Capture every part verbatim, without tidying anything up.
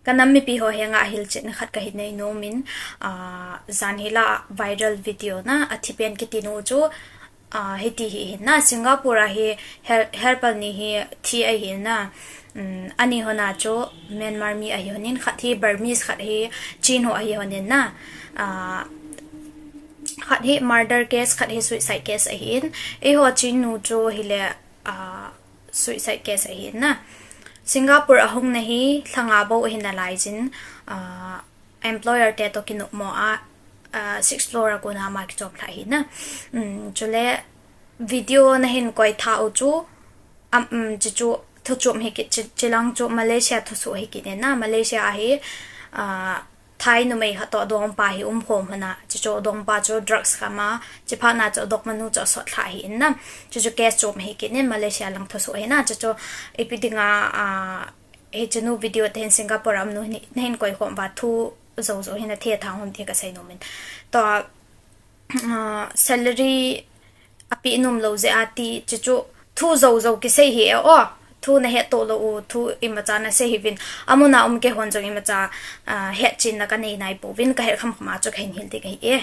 Ka nam mipi ho henga hilchetna khat kahin nei nom in, ah, jan hila viral video na, athi pen kiti nu chu, ah, hiti hi hin na, Singapore a hi her-, helper ni hi thi ahi na, um, ani ho na chu Myanmar mi ahi hon in, khat hi Burmese, khat hi Chin ho ahi hon in na, ah, khat hi murder case, khat hi suicide case ahi in, eiho Chin nu chu hile, ah, suicide case ahi na. Singapore ahung na hi lha nga bou ahin nalai jin, ah, employer te toh kinopmo a, ah, sixth floor a kona ama kichom lha ahi na. Um, chule video nahin koi tha u chu, am, um, chi chu thu chom hi kit, chi, chilang chu Malaysia thusoh hi kit na. Malaysia a hi, ah, Thai numei khat toh dongpa hi um khom hon a, chuchu dongpa chu drugs kham a, chuphat na chu dokmanu chu asot lha ahi in na. Chuchu case chom hi kit in Malaysia lang thusoh hi na, chuchu ipi dinga, ah, hiche nu video te hin Singapore a um nu hi nahin koi khom uva thu jou jou hi nathethang hon ti kasei nom in. Toh, ah, salary apeh nom lou jeh a ti, chuchu thu jou jou kisei hi e o. Thu nahet toh lou u, thu imacha nasei hih uvin. Amun a um keihon jong imacha, ah, hetchenna kanei nai pouvin, kahet kham kham a chu kahin hil ding ahi e.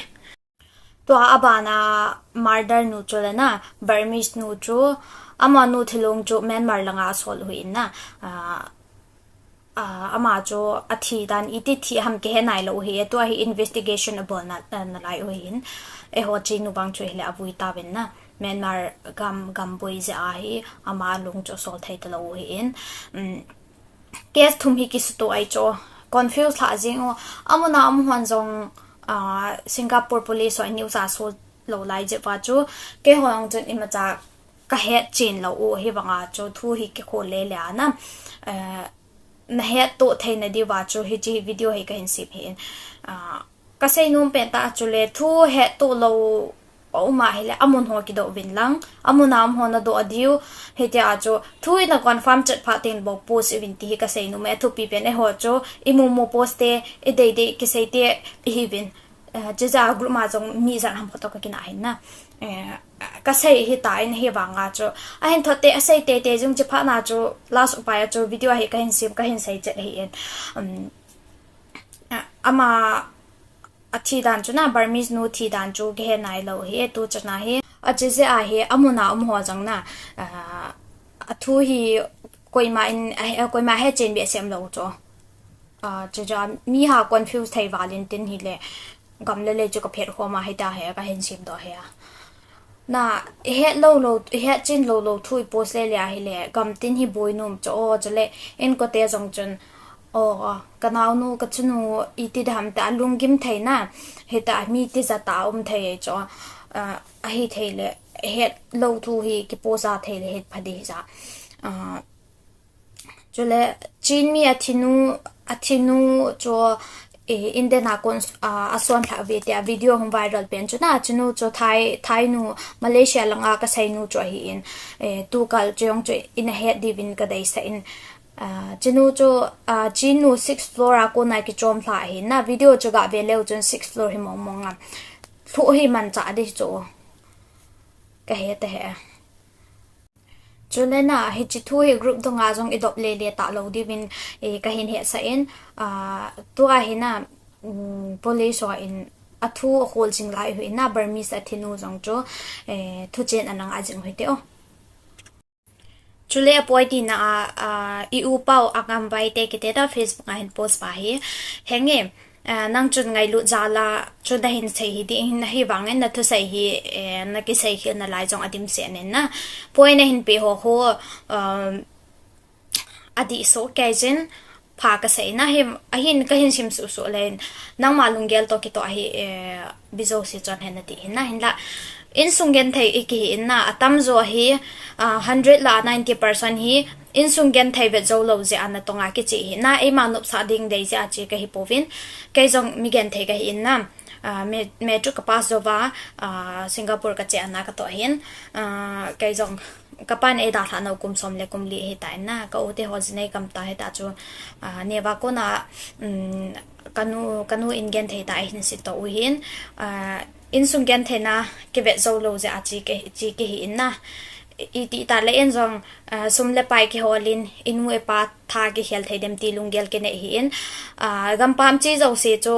Tua abana murder nu chu le na, Burmese nu chu, amanu thilong chu Myanmar langa asol u ahi in na, ah, Ah, ama chu athi dan iti thi ham kihe nai lou u ahi, tua hi investigation abol na, na, nalai u ahi in. Eiho Chin nu vang chu hile avui tauvin na. Myanmar gam, gam boi jeh a hi ama lung chu asol thei talou u ahi in. Um, case thum hi kisuto ahi chu. Confuse lha jing u. Amun a um hon jong, ah, Singapore police ho news a so lou lai jeh uva chu. Keiho jong chun imacha kahetchen lou u, hivanga chu thu hi kikhol le le a na, eh, nahet toh theina diuva chu hiche video hi kahin sem ahi in. Ah, kasei nom pen tah chu le thu het toh lou a um a hile amun ho kidoh uvin lang, amun a um ho nadoh diu, hitia chu thu hi na confirm chet phat teng bou post uvin ti hi kasei nom e, athupi pen eiho chu imu mu post te, idei dei kisei te ihiuvin. Eh, chuche a group ma jong mi ijat ham khat toh kakinah ahi na. Eh, kasei ahitai, hivanga chu. Ahin thot te, asei tei tei jong chuphat na chu last upai a chu video a hi kahin sem, kahin sei chet ahi in. Um, ah, ama athi dan chu na, Burmese nu thi dan chu kihe nai lou u ahi, tu chan a hi. Achuche jeh a hi, amun a um ho jong na, ah, athu hi koima in, ah, koima hetchen behseh lou chu. Ah, chuche chu a, mi ha confuse thei val in tin hile, gam le lei chu kaphet khom a hita hi, kahin sem doh ahi a. Na, ihet lou lou, ihetchen lou lou thu ipost le le a hile, gam tin hi boi nom chu o, chule inkote jong chun, o, kanaonu, kachanu, iti dam ta, alunggim thei na, hita mi tijat a um thei chu, ah, ahithei le, het lou thu hi kipost a thei le, het pha ding ahi ja. Ah, Chule, Chin mi athinu, athinu chu, eh, Indian a kon, ah, asonlha uve tia video hung viral pen chu na, chunu chu Thai, Thai nu, Malaysia langa kasei nu chu ahi in, eh, tukal chu jong chu ina het diuvin kadeisah in, ah, chunu chu, ah, Chin nu sixth floor a kona kichom lha ahi na, video chu gave leu chun sixth floor hi mong mong a. Lhuh hi manchah ding chu. Kahe ta he. Chule na, hiche thu hi group dunga jong idop le le talou diuvin, eh, kahin hetsah in, ah, tua hi na, um, police ho in athu akhol jing lai u ahi na, Burmese athinu jong chu, eh, thuchen anang a jing u hite o. Chule apoi tina a, ah, i u pau Angam Baite kiti ta Facebook a hin post pa hi. Henge, Ah, nang chun ngailut jal a, chu nahin sei hi ding, hivangin nathusei hi, eh, nakisei khel nalai jong adimset in na. Point nahin pe ho ho, um, adih soh kei jin, pha kasei na hi, ahin kahin sim suh suh le, nangma lunggel toh kitoh ahi, eh, bijouse chun hin nati hin na hinla. Insung genthei ikihi in na, atamjo hi, ah, hundred la ninety percent hi, insung genthei vet jou lou jeh a natong a kiche hi na, eima nopsah ding dei jeh a che kahi pouvin, kei jong mi genthei kahi in na, ah, me-, matric ka pass jou va, ah, Singapore kache a na katoh hin, ah, kei jong kapan eidalhah nau kum som le kum li ahitai na, ka u te ho jinei kam ta hita chu, ah, neva kona, um, kanu, kanu in genthei ta ahin sitoh u hin, ah, insung genthei na kivet jou lou jeh a che ke, che kihi in na, iti ta le in jong, ah, sum le pai kiholin, inu ipa tha kikhel thei dem ti lunggel kinei hi in, ah, gampam chi jouse chu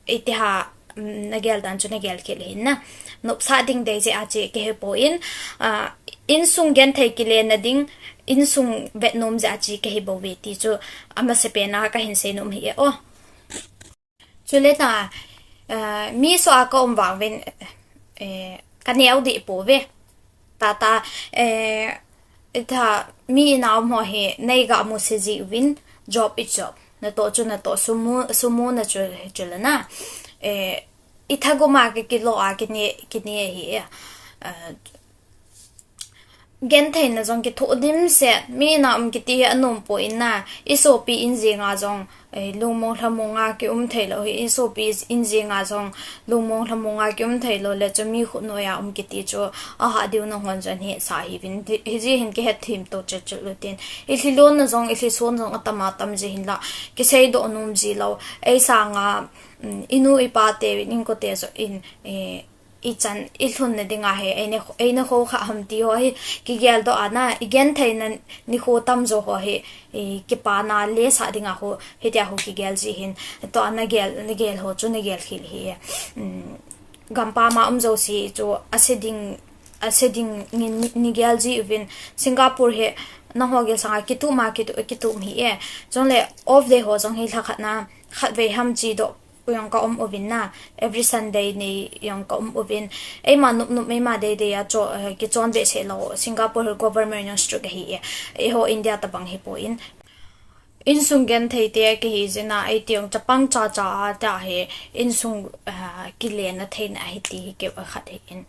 iti ham, mm, nagel dan chu nagel khel hin na. Nopsah ding dei jeh a chi kihi poi, ah, insung genthei kilenna ding, insung vetnom jeh a chi kihi bou ve ti chu amasapen a kahin seinom hi e o. Chule na, eh, mi soh a ka um vang uvin, eh, ka neo deh pouve. Tata, eh, itha mi in a um ho hi, nei ga mu se ji uvin, job is job. Natoh chu natoh, sum mu, sum mu na chu, chu le na. Eh, itha guma ki, kilo a kine, kine hi, eh, Gentheina jong kithoh dimset, mi in a um kiti hi anom poi na, i sopi in jenga jong, eh, lungmong lhamong a kium thei lou hi, i sopi in jenga jong, lungmong lhamong a kium thei lou le chu mi khut noi a um kiti chu, ahah diu na hon jon hi sa hi vin, hi ji hin kihet thim to chet chet lou tin. I lhi lon na jong, i lhi son jong atam atam ji hin la, kisei doh nom ji lou, ei sanga, um, i nu i pa te vin, in ko te jo in, eh, i chan, i lhun na dinga hi, ei ne, ei ne kho kha ham ti ho hi, kigel doh a na, i gentheina nikho tam jo ho hi, i kipana le sa dinga ho, hitia ho kigel ji hin, to a na gel, na gel ho chu na gel khel hi, um, gampam a um jouse chu, ase ding, ase ding ni, ni, ni gel ji uvin, Singapore hi, na ho gel sanga kitum a, kitu, kitum hi e, chule off day ho jong hi lha khat na, khat vei ham chi doh, jong ka um uvin na, every Sunday ni jong ka um uvin. Eima nup nup, eima dei dei a cho, eh, kichon behseh lou, Singapore government jong strict ahi e. Eiho India tabang hi poi. Insung genthei te kihi jeh a, eiti jong chapang cha cha a ta hi, insung, ah, kilenna theina hi ti hi keu a khat hi in.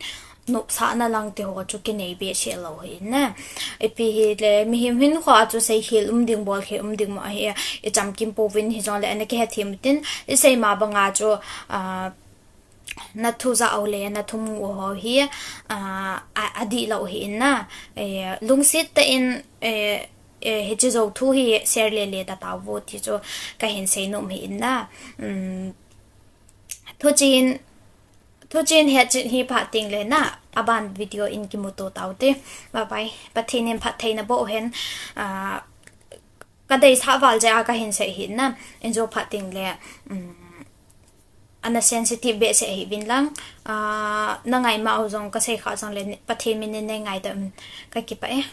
Nopsahna lang te ho chu kinei behseh lou hi na. Ipi hi le, mihem hinkho a chu seikhel um ding, bolkhel um ding mo ahi, i chamkim pouvin hi jong le, ana kihet thim tin, i sei ma banga chu, ah, na thu ja u le, na thu mu u ho hi, ah, a, adih lou hi in na. Eh, lungset tah in, eh, eh, hiche jou thu hi share le le ta tauvo ti chu kahin seinom hi in na. Um, thuchen, Thuchen hetchen hi phat teng le na, aban video in kimuto tau te. Bye bye. Pathen in phattheina boh hen, ah, ka deisah val jeh a kahin sei hi na, in jo phat teng le, um, ana sensitive behseh hi vin lang, ah, na ngai ma u jong ka sei kha jong le, Pathen min in nei ngaidam, ka kipah e.